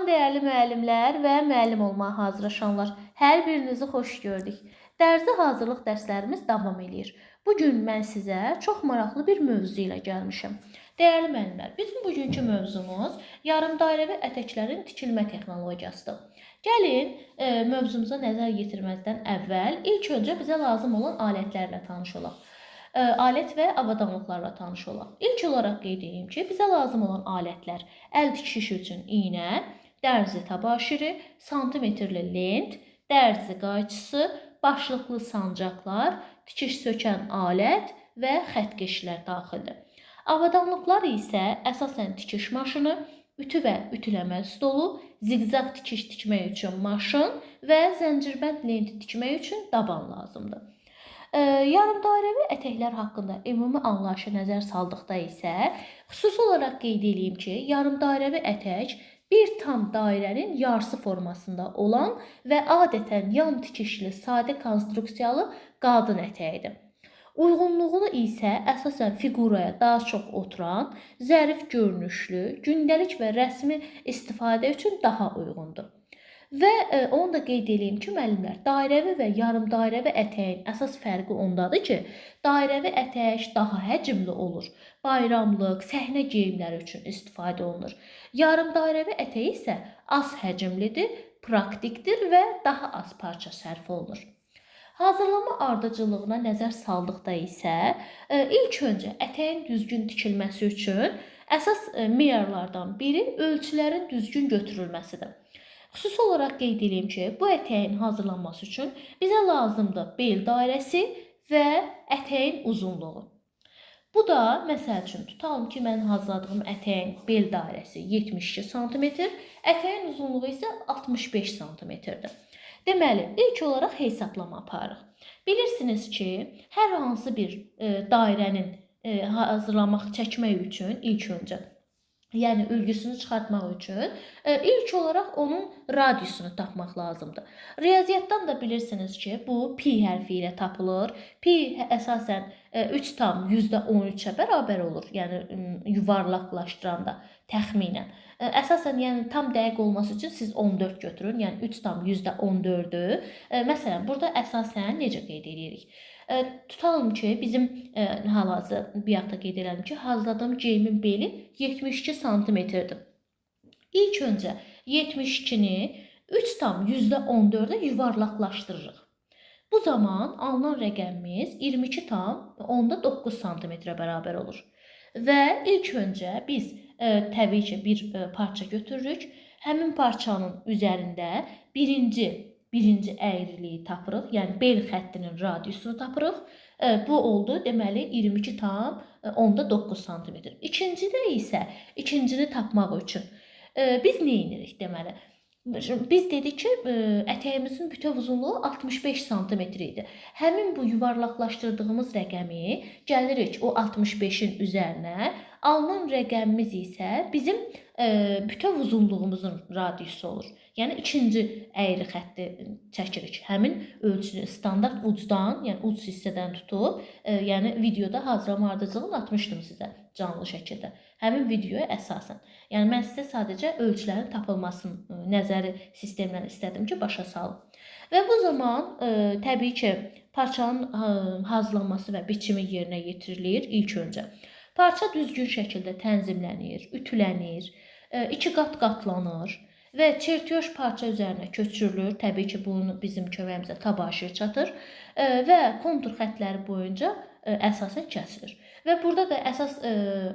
Salam dəyərli müəllimlər və müəllim olmağa hazırlaşanlar. Hər birinizi xoş gördük. Dərzi hazırlıq dərslərimiz davam eləyir. Bu gün mən sizə çox maraqlı bir mövzu ilə gəlmişəm. Dəyərli müəllimlər, bizim bugünkü mövzumuz yarımdairəvi ətəklərin tikilmə texnologiyasıdır. Gəlin, mövzumuza nəzər yetirməzdən əvvəl ilk öncə bizə lazım olan alətlərlə tanış olaq. Alət və avadanlıqlarla tanış olaq. İlk olaraq qeyd edeyim ki, bizə lazım olan alətlər əl tikişi üçün iynə, dərzi tabaşiri, santimetrli lent, dərzi qayçısı, başlıqlı sancaqlar, tikiş sökən alət və xəttkeşlər daxildir. Avadanlıqlar isə əsasən tikiş maşını, ütü və ütüləmə stolu, ziqzaq tikiş tikmək üçün maşın və zəncirbənd lenti tikmək üçün daban lazımdır. Yarımdairəvi ətəklər haqqında ümumi anlayışa nəzər saldıqda isə xüsusi olaraq qeyd edeyim ki, yarımdairəvi ətək bir tam dairənin yarısı formasında olan və adətən yan tikişli sadə konstruksiyalı qadın ətəyidir. Uyğunluğunu isə əsasən fiquraya daha çox oturan, zərif görünüşlü, gündəlik və rəsmi istifadə üçün daha uyğundur. Və onu da qeyd edeyim ki, müəllimlər, dairəvi və yarımdairəvi ətəyin əsas fərqi ondadır ki, dairəvi ətək daha həcmli olur, bayramlıq, səhnə geyimləri üçün istifadə olunur. Yarımdairəvi ətək isə az həcmlidir, praktikdir və daha az parça sərf olunur. Hazırlama ardıcıllığına nəzər saldıqda isə ilk öncə ətəyin düzgün tikilməsi üçün əsas meyarlardan biri ölçülərin düzgün götürülməsidir. Xüsusi olaraq qeyd edeyim ki, bu ətəyin hazırlanması üçün bizə lazımdır bel dairəsi və ətəyin uzunluğu. Bu da, məsəl üçün, tutalım ki, mən hazırladığım ətəyin bel dairəsi 72 sm, ətəyin uzunluğu isə 65 sm-dir. Deməli, ilk olaraq hesablama aparırıq. Bilirsiniz ki, hər hansı bir dairənin hazırlamaq, çəkmək üçün ilk öncə, yəni ülgüsünü çıxartmaq üçün ilk olaraq onun radiusunu tapmaq lazımdır. Riyaziyyatdan da bilirsiniz ki, bu pi hərfi ilə tapılır. Pi əsasən 3,13-ə bərabər olur, yəni yuvarlaqlaşdıranda təxminən. Əsasən, yəni tam dəqiq olması üçün siz 14 götürün, yəni 3,14-ü. Məsələn, burada əsasən necə qeyd edirik? Tutalım ki, bizim hal-hazırda bir yaxda qeyd edelim ki, hazırladığım geyimin beli 72 sm-dir. İlk öncə 72-ni 3,14-ə yuvarlaqlaşdırırıq. Bu zaman alınan rəqəmimiz 22,9 sm-ə bərabər olur. Və ilk öncə biz təbii ki, bir parça götürürük. Həmin parçanın üzərində birinci əyriliyi tapırıq, yəni bel xəttinin radiusunu tapırıq. Bu oldu, deməli, 22,9 sm. İkincidə isə, ikincini tapmaq üçün biz nə edirik deməli? Biz dedik ki, ətəyimizin bütöv uzunluğu 65 sm idi. Həmin bu yuvarlaqlaşdırdığımız rəqəmi gəlirik o 65-in üzərinə. Alınan rəqəmimiz isə bizim bütöv uzunluğumuzun radiusu olur. Yəni ikinci əyri xətti çəkirik. Həmin ölçünü standart ucdan, yəni uc hissədən tutub, yəni videoda hazırlama ardıcılığını atmışdım sizə canlı şəkildə. Həmin videoya əsasən. Yəni mən sizə sadəcə ölçülərin tapılmasını nəzəri sistemdən istədim ki, başa salım. Və bu zaman təbii ki, parçanın hazırlanması və biçimi yerinə yetirilir ilk öncə. Parça düzgün şəkildə tənzimlənir, ütülənir, iki qat qatlanır və çertyoş parça üzərinə köçürülür. Təbii ki, bunun bizim köməyimizə tabaşir çatır və kontur xəttləri boyunca əsasən kəsilir. Və burada da əsas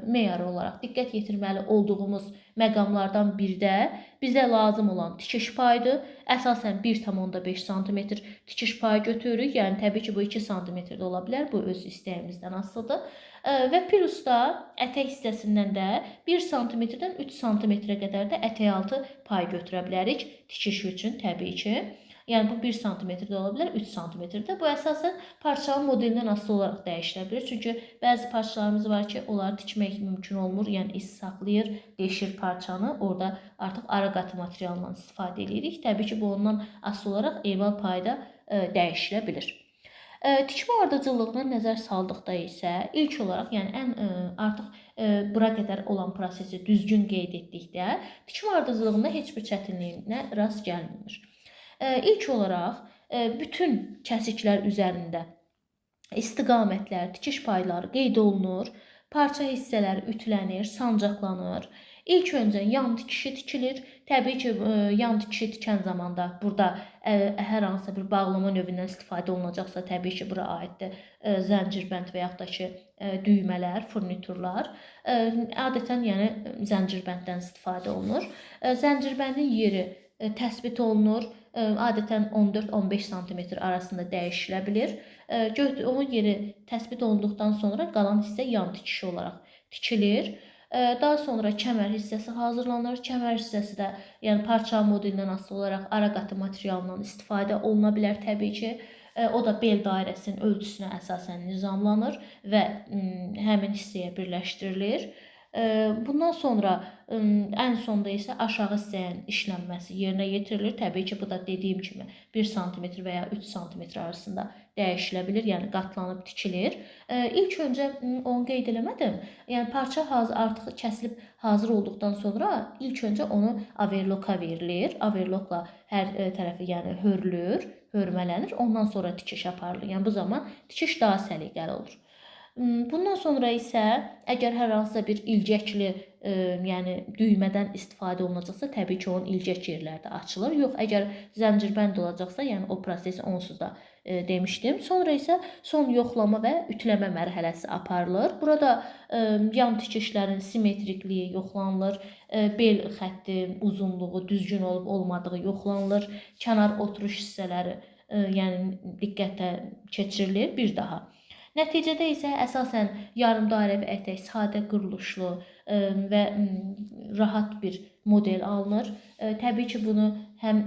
meyarı olaraq diqqət yetirməli olduğumuz məqamlardan biri də bizə lazım olan tikiş payıdır. Əsasən 1,5 sm tikiş payı götürürük. Yəni təbii ki, bu 2 sm də ola bilər. Bu öz istəyimizdən asılıdır. Və plus da ətək hissəsindən də 1 sm-dən 3 sm-ə qədər də ətək altı pay götürə bilərik tikiş üçün təbii ki. Yəni bu 1 sm də ola bilər, 3 sm də. Bu əsasən parçanın modelindən asılı olaraq dəyişilə bilər. Çünki bəzi parçalarımız var ki, onları tikmək mümkün olmur. Yəni iz saxlayır, deşir parçanı. Orada artıq ara qatı materialından istifadə edirik. Təbii ki, bu ondan asılı olaraq emal payı da dəyişilə bilir. Tikmə ardıcıllığına nəzər saldıqda isə ilk olaraq, yəni ən artıq bura qədər olan prosesi düzgün qeyd etdikdə tikmə ardıcıllığında heç bir çətinliyinə rast gəlmir. İlk olaraq bütün kəsiklər üzərində istiqamətlər, tikiş payları qeyd olunur, parça hissələri ütülənir, sancaqlanır. İlk öncə yan tikişi tikilir. Təbii ki, yan tikişi tikən zamanda burada hər hansısa bir bağlama növündən istifadə olunacaqsa, təbii ki, bura aiddir zəncirbənd və yaxud da ki, düymələr, furniturlar. Adətən, yəni zəncirbənddən istifadə olunur. Zəncirbəndin yeri təsbit olunur. Adətən 14-15 sm arasında dəyişilə bilir. Onun yeri təsbit olunduqdan sonra qalan hissə yan tikişi olaraq tikilir. Daha sonra kəmər hissəsi hazırlanır. Kəmər hissəsi də, yəni parça modelindən asılı olaraq ara qatı materialından istifadə oluna bilər təbii ki. O da bel dairəsinin ölçüsünə əsasən nizamlanır və həmin hissəyə birləşdirilir. Bundan sonra ən sonda isə aşağı hissənin işlənməsi yerinə yetirilir. Təbii ki, bu da dediyim kimi 1 sm və ya 3 sm arasında dəyişilə bilir, yəni qatlanıb tikilir. İlk öncə onu qeyd eləmədim. Yəni parça artıq kəsilib hazır olduqdan sonra ilk öncə onu overloka verilir. Overlokla hər tərəfi, yəni hörülür, hörmələnir. Ondan sonra tikiş aparılır. Yəni bu zaman tikiş daha səliqəli olur. Bundan sonra isə əgər hər hansısa bir ilgəkli, yəni düymədən istifadə olunacaqsa, təbii ki, onun ilgək yerləri də açılır. Yox, əgər zəncirbənd olacaqsa, yəni o prosesi onsuz da demişdim. Sonra isə son yoxlama və ütüləmə mərhələsi aparılır. Burada yan tikişlərin simmetrikliyi yoxlanılır, bel xətti uzunluğu düzgün olub olmadığı yoxlanılır, kənar oturuş hissələri, yəni diqqətə keçirilir bir daha. Nəticədə isə əsasən yarımdairəvi ətək sadə quruluşlu və rahat bir model alınır. Təbii ki, bunu həm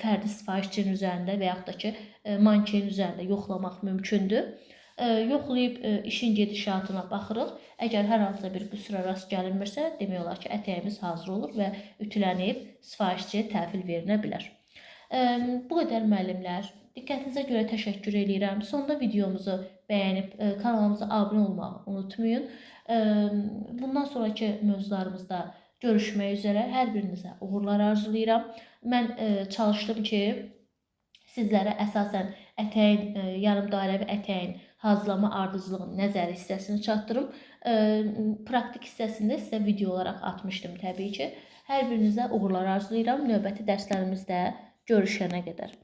fərdi sifarişçinin üzərində və yaxud da ki, mankenin üzərində yoxlamaq mümkündür. Yoxlayıb işin gedişatına baxırıq. Əgər hər hansısa bir qüsura rast gəlinmirsə, demək olar ki, ətəyimiz hazır olur və ütülənib sifarişçiyə təhvil verilə bilər. Bu qədər müəllimlər. Diqqətinizə görə təşəkkür eləyirəm. Sonda videomuzu bəyənib kanalımıza abunə olmağı unutmayın. Bundan sonraki mövzularımızda görüşmək üzrə hər birinizə uğurlar arzulayıram. Mən çalışdım ki, sizlərə əsasən ətəyin, yarımdairəvi ətəyin hazırlama ardıcılığının nəzəri hissəsini çatdırım. Praktik hissəsində sizə video olaraq atmışdım təbii ki. Hər birinizə uğurlar arzulayıram. Növbəti dərslərimizdə görüşənə qədər.